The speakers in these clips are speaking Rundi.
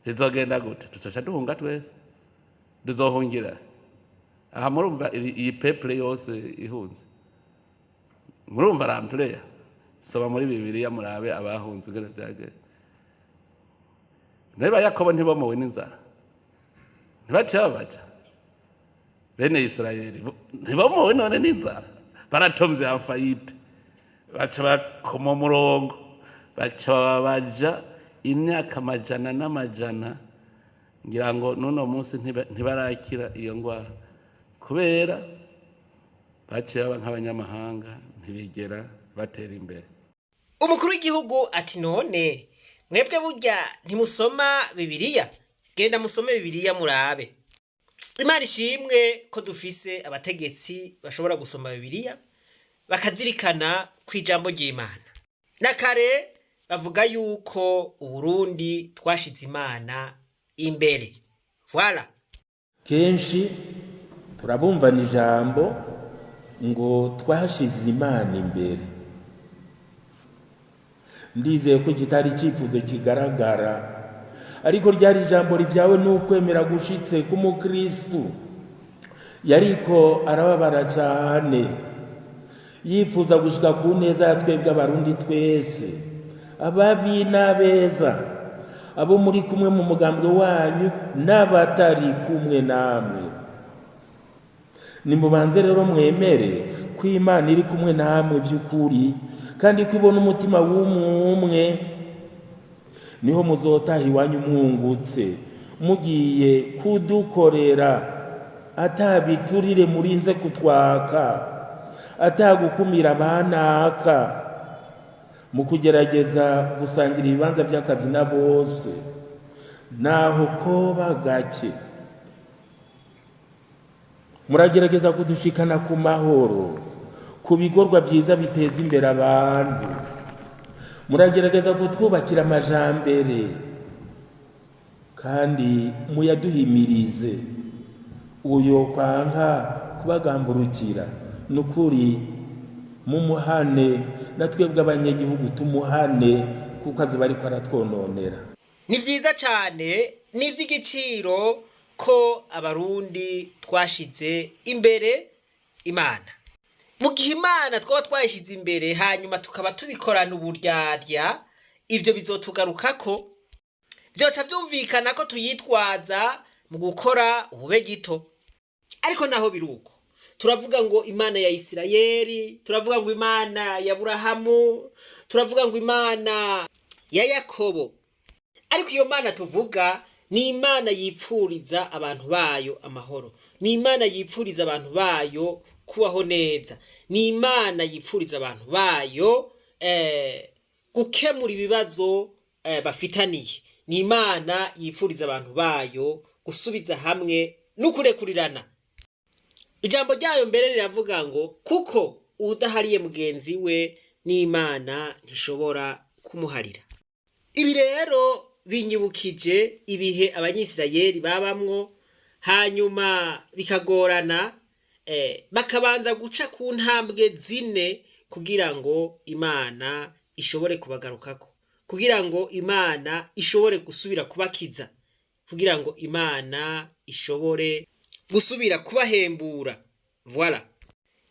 Bizogenda gute? Tuzoca duhunga twese. Tuzohungira aha. Murumva iyi peuple yose ihunze, murumva l'ampleur. Soma muri Bibiliya murabe abahunze ingene vyagenze. Niba Yakobo ntibomowe n'inzara, ntibaciye babaja bene Isirayeli, ntibomowe none n'inzara, baratomvye en faillite, baca bakoma umurongo, baca babaja imyaka amajana n'amajana. Ngira ngo n'uno munsi ntibarakira iyo ndwara, kubera baciye baba nk'abanyamahanga, ntibigera batera imbere. Umukuru w'igihugu ati: "None mwebwe burya ntimusoma Bibiliya? Genda musome Bibiliya murabe." Imana ishimwe ko dufise abategetsi bashobora gusoma Bibiliya, bakazirikana ku ijambo ry'Imana. Na kare bavuga yuko Uburundi twashize Imana imbere, voilà. Kenshi turabumvana ijambo ngo twashize Imana imbere. Ndizeye ko kitari icyifuzo kigaragara, ariko ryari ijambo rivyawe n'ukwemera gushitse k'umukristu yariko arababara cyane, yifuza gushika ku neza ya twebwe Abarundi twese, ababi n'abeza, abo muri kumwe mu mugambwe wanyu n'abatari kumwe namwe. Nimubanze rero mwemere ko Imana iri kumwe namwe by'ukuri, kandi ko ibona umutima w'umwe. Niho muzotaha iwanyu mwungutse, mugiye kudukorera atabiturire murinze kutwaka, atagukumira abanaka, mu kugerageza gusangira ibibanza by'akazi na bose, naho koba gake. Muragerageza kudushikana ku mahoro, ku bikorwa byiza biteza imbere abantu. Muragerageza kutwubakira amajambere, kandi muyaduhimirize. Uyo kwanka kubagamburukira, ni ukuri mumuhane, na twebwe abanyagihugu tumuhane, kuko azi bariko aratwononera. Ni byiza cyane, ni iby'igiciro ko Abarundi twashize imbere Imana. Mu gihe Imana twaba twayishyize imbere, hanyuma tukaba tubikorana uburyarya, ibyo bizotugarukako. Byoca byumvikana ko tuyitwaza mu gukora ubube gito. Ariko naho biri uko, turavuga ngo Imana ya Isirayeli, turavuga ngo Imana ya Burahamu, turavuga ngo Imana ya Yakobo, ariko iyo Mana tuvuga ni Imana yipfuriza abantu bayo amahoro, ni Imana yipfuriza abantu bayo kubaho neza, ni Imana yipfuriza abantu bayo gukemura ibibazo bafitaniye, ni Imana yipfuriza abantu bayo gusubiza hamwe no kurekurirana. Ijambo ryayo mbere riravuga ngo kuko udahariye mugenzi we, n'Imana ntishobora kumuharira. Ibi rero binyibukije ibihe Abanyisirayeli babamwo, hanyuma bikagorana, bakabanza guca ku ntambwe zine kugira ngo Imana ishobore kubagarukako, kugira ngo Imana ishobore gusubira kubakiza, kugira ngo Imana ishobore gusubira kubahembura, voilà.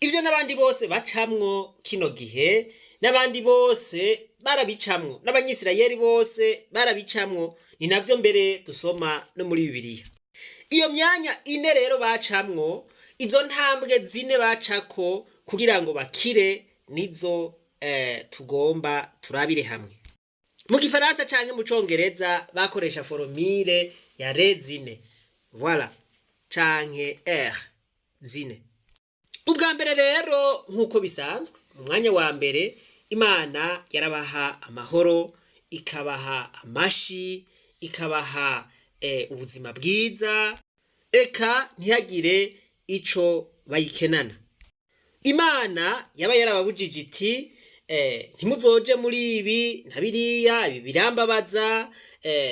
Ivyo n'abandi bose bacamwo kino gihe, n'abandi bose barabicamwo, n'Abanyisirayeli bose barabicamwo. Ni navyo mbere dusoma no muri Bibiliya. Iyo myanya ine rero bacamwo, izo ntambwe zine bacako kugira ngo bakire, nizo tugomba turabire hamwe. Mu gifaransa canke mu congereza bakoresha formule ya R zine, voilà, canke R zine. Ubwa mbere rero, nk'uko bisanzwe, mu mwanya wa mbere Imana yarabaha amahoro, ikabaha amashi, ikabaha ubuzima bwiza, eka ntihagire ico bayikenana. Imana yaba yarababujije iti ntimuzoje muri ibi na biriya, ibi birambabaza,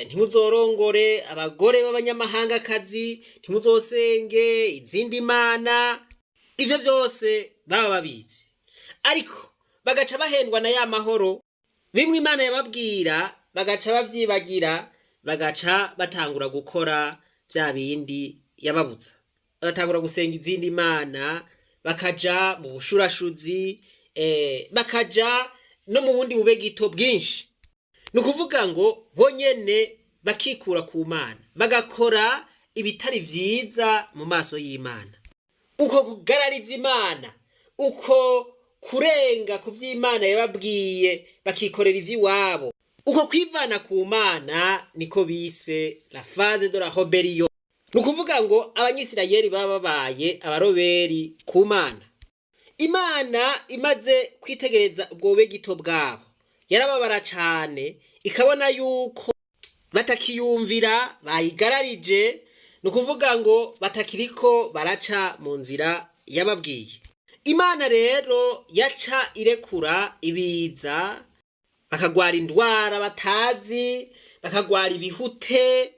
ntimuzorongore abagore b'abanyamahangakazi, ntimuzosenge izindi mana. Ivyo vyose baba babizi, ariko bagaca bahendwa na ya mahoro. Bimwe Imana yababwira bagaca bavyibagira, Bagaca batangura gukora bya bindi yababuza, bagatangura gusenga izindi mana, bakaja mu bushurashuzi, bakaja no mu bundi bube gito bwinshi. Ni ukuvuga ngo bonyene bakikura ku Mana, bagakora ibitari vyiza mu maso y'Imana. Uko kugarariza Imana, uko kurenga ku vy'Imana yababwiye, bakikorera ivy'iwabo, uko kwivana ku Mana niko bise la phase de la rébellion. Ni ukuvuga ngo Abanyisirayeli baba babaye abaroberi ku Mana. Imana imaze kwitegereza ubwo bube gito bwabo, yarababara cane, ikabona yuko batakiyumvira, bayigararije. Ni ukuvuga ngo batakiriko baraca mu nzira yababwiye. Imana rero yaca irekura ibiza, bakagwara indwara batazi, bakagwara ibihute,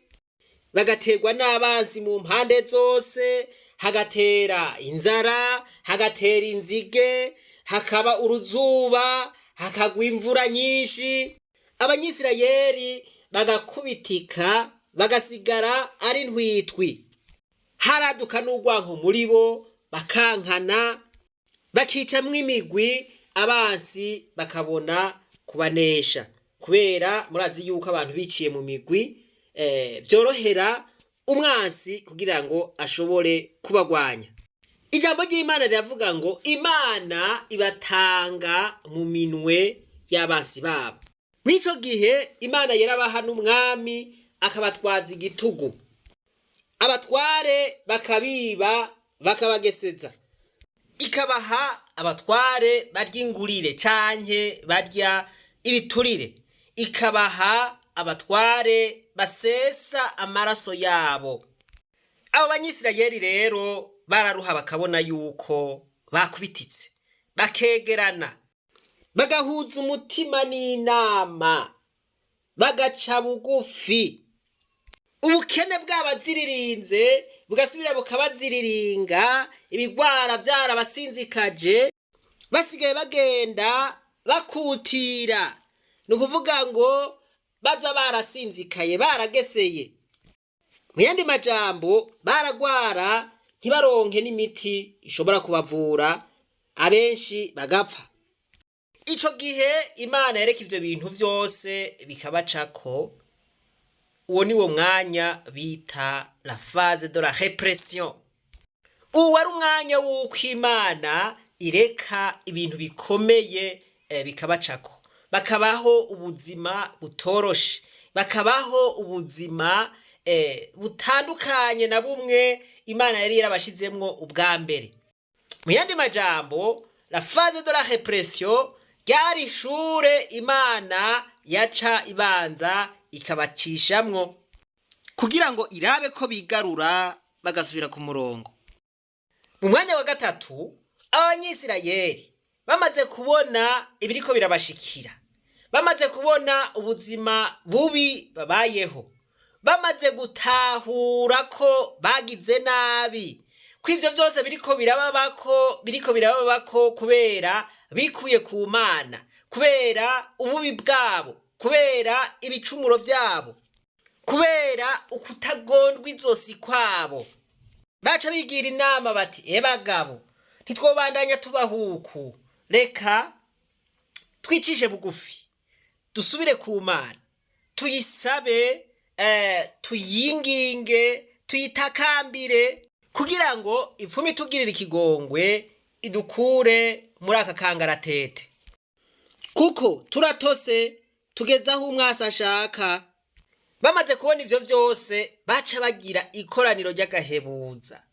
bagaterwa n'abansi mu mpande zose, hagatera inzara, hagatera inzige, hakaba uruzuba, hakagwa imvura nyinshi. Abanyisirayeli bagakubitika, bagasigara ari ntwitwi. Haraduka n'urwanko muri bo, bakankana, bakicamwo imigwi, abansi bakabona kubanesha, kubera murazi yuko abantu biciye mu migwi vyorohera umwansi kugira ngo ashobore kubagwanya. Ijambo ry'Imana riravuga ngo Imana ibatanga mu minwe y'abansi babo. Mw'ico gihe Imana yarabaha n'umwami akabatwaza igitugu, abatware bakabiba, bakabageseza, ikabaha abatware barya ingurire canke barya ibiturire, ikabaha abatware basesa amaraso yabo. Abo Banyisirayeli rero bararuha, bakabona yuko bakubititse, bakegerana, bagahuza umutima n'inama, bagaca bugufi. Ubukene bwabaziririnze bugasubira bukabaziriringa, ibigwara byarabasinzikaje, basigaye bagenda bakutira. Ni ukuvuga ngo baza barasinzikaye, barageseye. Mu yandi majambo, baragwara ntibaronke n'imiti ishobora kubavura, abenshi bagapfa. Ico gihe Imana yereka ivyo bintu vyose bikabacako. Uwo ni wo mwanya bita la phase de la répression. Uwo wari umwanya w'uko Imana ireka ibintu bikomeye bikabacako, bakabaho ubuzima butoroshe, bakabaho ubuzima butandukanye na bumwe Imana yari yarabashizemwo ubwa mbere. Mu yandi majambo, la phase de la répression ryari ishure Imana yaca ibanza ikabacishamwo kugira ngo irabe ko bigarura, bagasubira ku murongo. Mu mwanya wa gatatu, Abanyisirayeli bamaze kubona ibiriko birabashikira, bamaze kubona ubuzima bubi babayeho, bamaze gutahura ko bagize nabi, ko ivyo vyose biriko birababako kubera bikuye ku Mana, kubera ububi bwabo, kubera ibicumuro vyabo, kubera ukutagondwa izosi kwabo, baca bigira inama bati: "E bagabo, ntitwobandanya tubahuku. Reka twicishe bugufi, dusubire ku Mana, tuyisabe, tuyinginge, tuyitakambire kugira ngo ipfume itugirire ikigongwe, idukure muri aka kangaratete, kuko turatose, tugeze aho umwasi ashaka." Bamaze kubona ivyo vyose, baca bagira ikoraniro ry'agahebuza,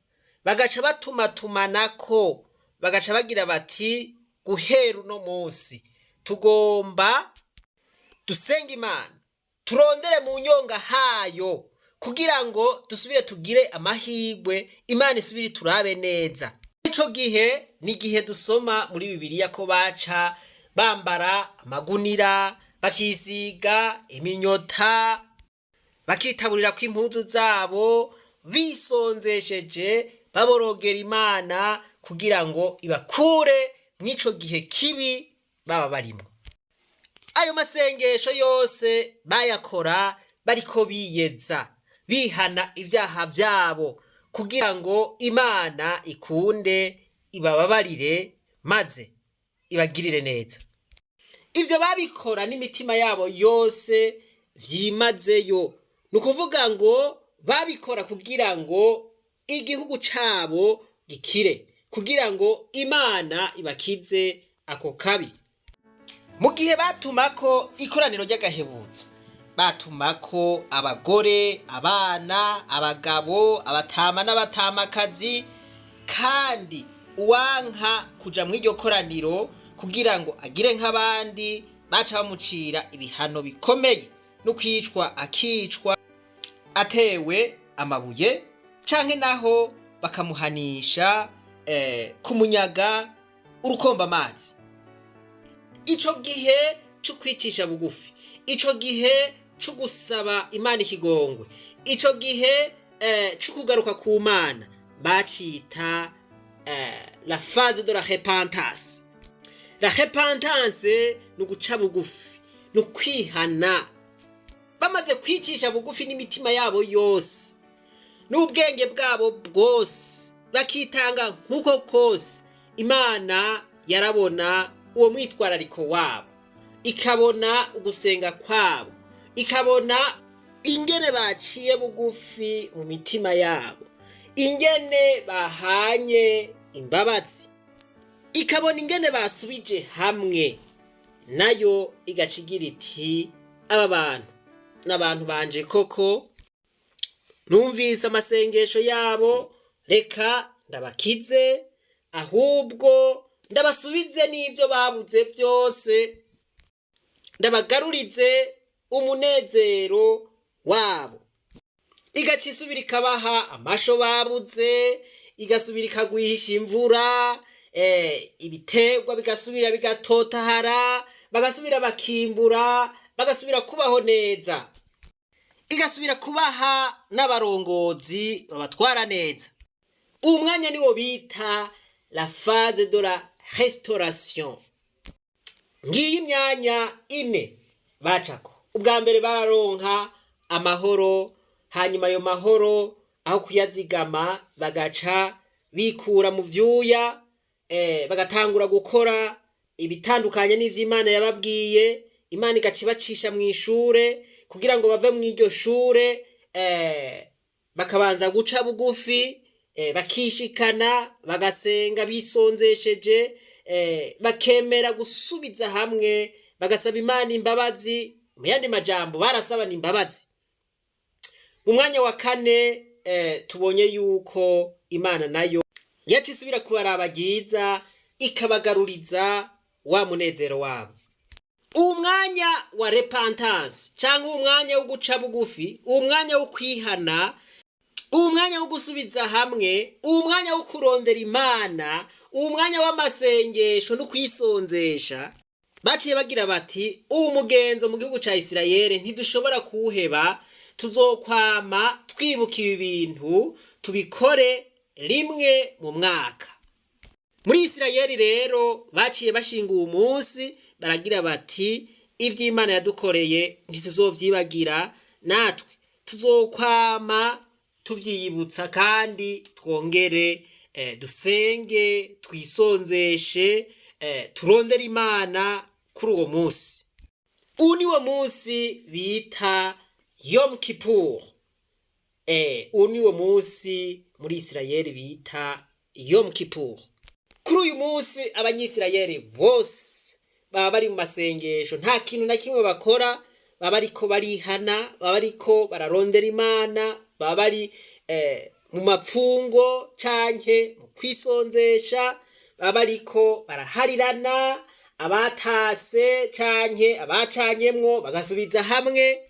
bagaca batumatumanako, bagaca bagira bati: "Guhera uno munsi tugomba dusenga Imana, turondere mu nyonga hayo kugira ngo dusubire tugire amahirwe, Imana isubire turabe neza." Ico gihe ni igihe dusoma muri Bibiliya ko baca bambara amagunira, bakisiga iminyota, bakitaburira ko impuzu zabo, bisonzesheje, baborogera Imana kugira ngo ibakure mw'ico gihe kibi baba barimwo. Ayo masengesho yose bayakora. Bariko biyeza, bihana ibyaha byabo kugira ngo Imana ikunde ibababarire maze ibagirire neza. Ibyo babikora n'imitima yabo yose byimazeyo. Ni ukuvuga ngo babikora kugira ngo igihugu cyabo gikire, kugira ngo Imana ibakize ako kabi. Mu gihe batumako ikoraniro ry'agahebutsa, batumako abagore, abana, abagabo, abatama n'abatamakazi, kandi uwanka kuja mu iryo koraniro kugira ngo agire nk'abandi, baca bamucira ibihano bikomeye no kwicwa, akicwa atewe amabuye, canke naho bakamuhanisha kumunyaga urukomba amazi. Ico gihe co kwicisha bugufi, ico gihe co gusaba Imana ikigongwe, ico gihe co kugaruka ku Mana, bacita la phase de la repentance. La repentance ni uguca bugufi, ni ukwihana. Bamaze kwicisha bugufi n'imitima yabo yose n'ubwenge bwabo bwose, bakitanga nk'uko kose, Imana yarabona uwo mwitwarariko wabo, ikabona ugusenga kwabo, ikabona ingene baciye bugufi mu mitima yabo, ingene bahanye imbabazi, ikabona ingene basubije hamwe nayo, igaca igira iti: "Aba bantu n'abantu banje koko, numvise amasengesho yabo, reka ndabakize, ahubwo ndabasubize n'ibyo babuze byose, ndabagarurize umunezero wabo." Igaca isubira ikabaha amasho babuze, igasubira ikagwihisha imvura, ibiterwa bigasubira bigatotahara, bagasubira bakimbura, bagasubira kubaho neza, igasubira kubaha n'abarongozi babatwara neza. Uwo mwanya niwo bita la phase de la restauration. Ngiyi imyanya ine bacako. Ubwa mbere bararonka amahoro, hanyuma ayo mahoro aho kuyazigama bagaca bikura mu vyuya, bagatangura gukora ibitandukanye n'ivy'Imana yababwiye. Imana igaca ibacisha mu ishure. Kugira ngo bave mu iryo shure, bakabanza guca bugufi, bakishikana, bagasenga bisonzesheje, bakemera gusubiza hamwe, bagasaba Imana imbabazi. Mu yandi majambo, barasabana imbabazi. Mu mwanya wa kane, tubonye yuko Imana nayo yaca isubira kubaraba ryiza, ikabagaruriza wa munezero wabo. Uwo mwanya wa repentance, cyangwa uwo mwanya wo guca bugufi, uwo mwanya wo kwihana, uwo mwanya wo gusubiza hamwe, uwo mwanya wo kurondera Imana, uwo mwanya w'amasengesho no kwisonzesha, baciye bagira bati: "Uwu mugenzo mu gihugu ca Isirayeli ntidushobora kuwuheba, tuzokwama twibuka ibi bintu, tubikore rimwe mu mwaka." Muri Isirayeli rero baciye bashinga uwu munsi, baragira bati: "Ivy'Imana yadukoreye ntituzovyibagira, natwe tuzokwama tuvyiyibutsa, kandi twongere dusenge, twisonzeshe, turondere Imana kuri uwo munsi." Uwu ni wo munsi bita Yom Kippur. Uwu ni wo munsi muri Isirayeli bita Yom Kippur. Kuri uyu munsi Abanyisirayeli bose baba bari mu masengesho, nta kintu na kimwe bakora, baba bariko barihana, baba bariko bararondera Imana, baba bari mu mapfungo canke mu kwisonzesha, baba bariko baraharirana, abatase canke abacanyemwo bagasubiza hamwe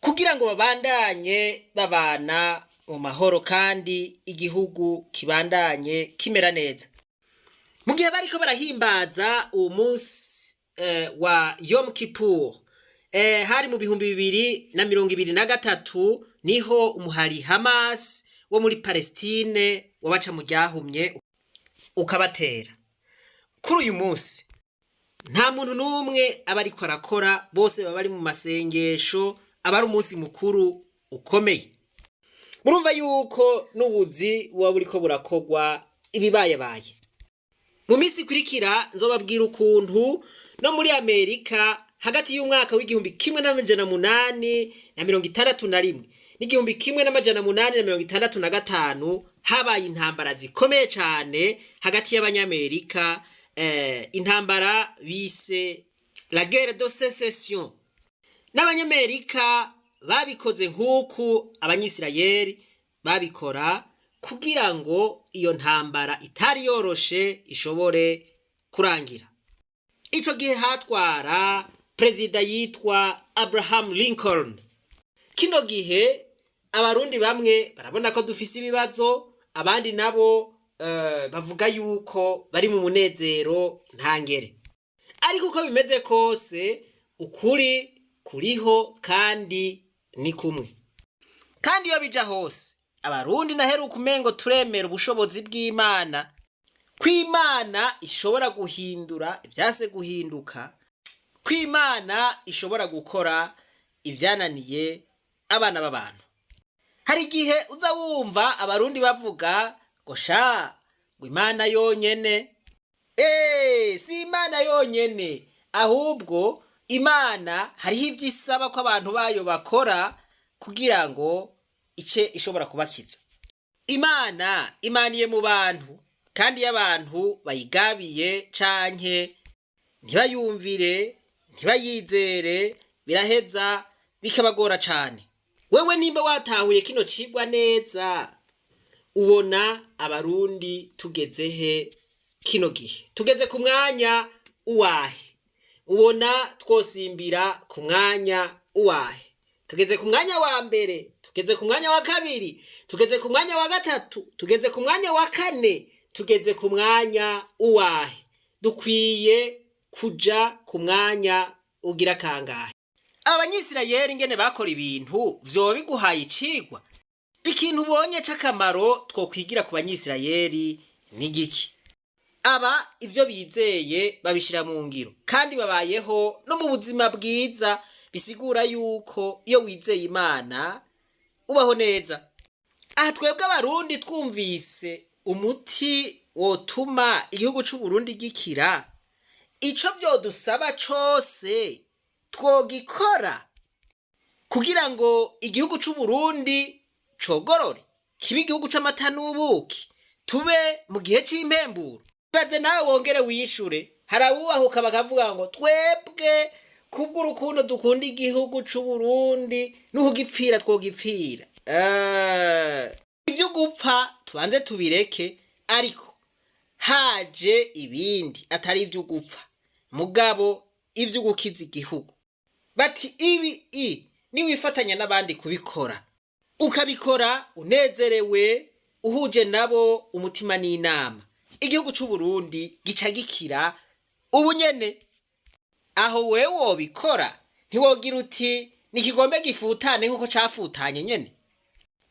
kugira ngo babandanye babana mu mahoro kandi igihugu kibandanye kimera neza. Mu gihe bariko barahimbaza uwo munsi wa Yom Kippur, hari mu 2023, niho umuhari Hamas wo muri Palestine wabaca mu ryahumye ukabatera. Kuri uyu munsi nta muntu n'umwe aba ariko arakora, bose baba bari mu masengesho. Aba ari umunsi mukuru ukomeye. Murumva yuko n'ubuzi buba buriko burakorwa ibibayabaye. Mu minsi ikurikira nzobabwira ukuntu no muri Amerika hagati y'umwaka w'1861 n'1865 habaye intambara zikomeye cane hagati y'Abanyamerika, intambara bise la guerre de sécession. N'Abanyamerika babikoze nk'uku Abanyisirayeli babikora kugira ngo iyo ntambara itari yoroshe ishobore kurangira. Ico gihe hatwara perezida yitwa Abraham Lincoln. Kino gihe Abarundi bamwe barabona ko dufise ibibazo, abandi nabo bavuga yuko bari mu munezero ntangere. Ariko uko bimeze kose, ukuri kuriho kandi ni kumwe. Kandi iyo bija hose, Abarundi naheruka umengo turemera ubushobozi bw'Imana, ko Imana ishobora guhindura ivyase guhinduka, ko Imana ishobora gukora ivyananiye abana b'abantu. Hari igihe uza wumva Abarundi bavuga ngo sha, ngo Imana yonyene. Si Imana yonyene, ahubwo Imana hariho ivyo isaba ko abantu bayo bakora kugira ngo ice ishobora kubakiza. Imana imaniye mu bantu, kandi iyo abantu bayigabiye canke ntibayumvire, ntibayizere, biraheza bikabagora cane. Wewe nimba watahuye kino cigwa neza, ubona Abarundi tugeze he kino gihe? Tugeze ku mwanya uwahe? Ubona twosimbira ku mwanya uwahe? Tugeze ku mwanya wa mbere, tugeze ku mwanya wa kabiri, tugeze ku mwanya wa gatatu, tugeze ku mwanya wa kane, tugeze ku mwanya uwahe? Dukwiye kuja ku mwanya ugira kangahe? Abanyisirayeli ingene bakora ibintu vyoba biguhaye icigwa. Ikintu ubonye c'akamaro twokwigira ku Banyisirayeli ni giki? Aba ivyo bizeye babishira mu ngiro kandi babayeho no mu buzima bwiza, bisigura yuko iyo wizeye Imana ubaho neza. Aha twebwe Abarundi twumvise umuti wotuma igihugu c'Uburundi gikira, ico vyodusaba cose twogikora kugira ngo igihugu c'Uburundi cogorore, kibe igihugu c'amata n'ubuki, tube mu gihe c'impemburo. Baze nawe wongere wishure. Hari abubahuka bakavuga ngo twebwe kubw'urukundo dukunda igihugu c'Uburundi n'ukugipfira twogipfira. Ivyo gupfa tubanze tubireke, ariko haje ibindi atari ivyo gupfa, mugabo ivyo gukiza igihugu, bati ibi i niwifatanya n'abandi kubikora, ukabikora unezerewe, uhuje nabo umutima n'inama, igihugu c'Uburundi gica gikira ubu nyene. Aho wewe wobikora, ntiwogira uti nikigombe gifutane nk'uko cafutanye nyene?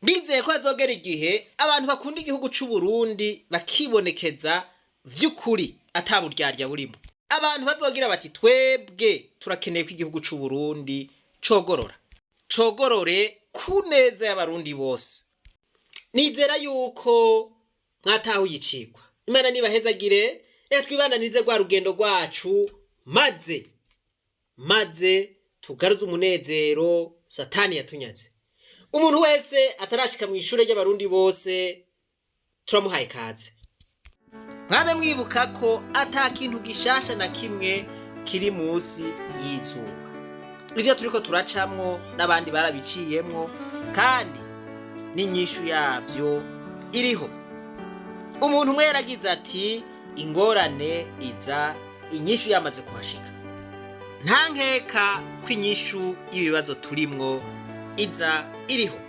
Ndizeye ko hazogera igihe abantu bakunda igihugu c'Uburundi bakibonekeza vy'ukuri, ata buryarya burimo. Abantu bazogira bati twebwe turakeneye ko igihugu c'Uburundi cogorora, cogorore ku neza y'Abarundi bose. Nizera yuko mwatahuye icigwa. Imana nibahezagire. Reka twibandanirize rwa rugendo rwacu, maze tugaruze umunezero Satani yatunyaze. Umuntu wese atarashika mu ishure ry'Abarundi bose turamuhaye kaze. Mwabe mwibuka ko ata kintu gishasha na kimwe kiri munsi y'izuba. Ivyo turiko turacamwo n'abandi barabiciyemwo, kandi n'inyishu yavyo iriho. Umuntu umwe yaragize ati ingorane iza inyishu yamaze kuhashika. Nta nkeka ko inyishu y'ibibazo turimwo iza iriho.